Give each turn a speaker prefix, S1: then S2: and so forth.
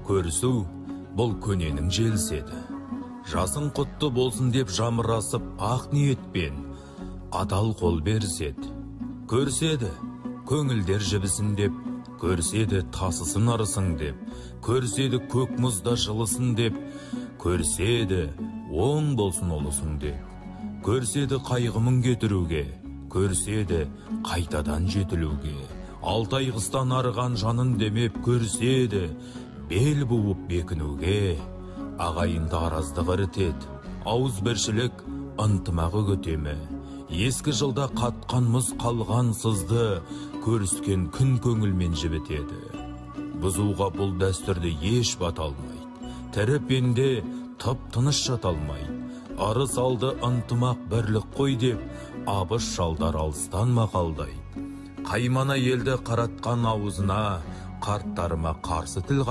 S1: Көрісу бұл көненің желісі еді. Жасың құтты болсын деп жамырасып ақ ниетпен адал қол беріседі. Көріседі, көңілдер жібісін деп, көріседі тасысын ырысың деп, көріседі көк мұзда жылысын деп, көріседі оң болсын ұлысың деп, көріседі қайғы мұң кетіруге, көріседі қайтадан жетілуге, 6 ай қыстан арыған жанын демеп, көріседі бел буып бекінуге. Ағайынды араздық ірітеді, ауызбіршілік ынтымағы көтемі. Ескі жылда қатқан мұз қалған сызды көріскен күн көңілмен жібітеді. Бұзуға бұл дәстүрді еш бата алмайды, тірі пенде тып-тыныш жата алмайды. Ырыс алды ынтымақ бірлік қой деп абыз шалдар алыстан мақалдайды. Қаймана елді қаратқан аузына қарттарыма қарсы тіл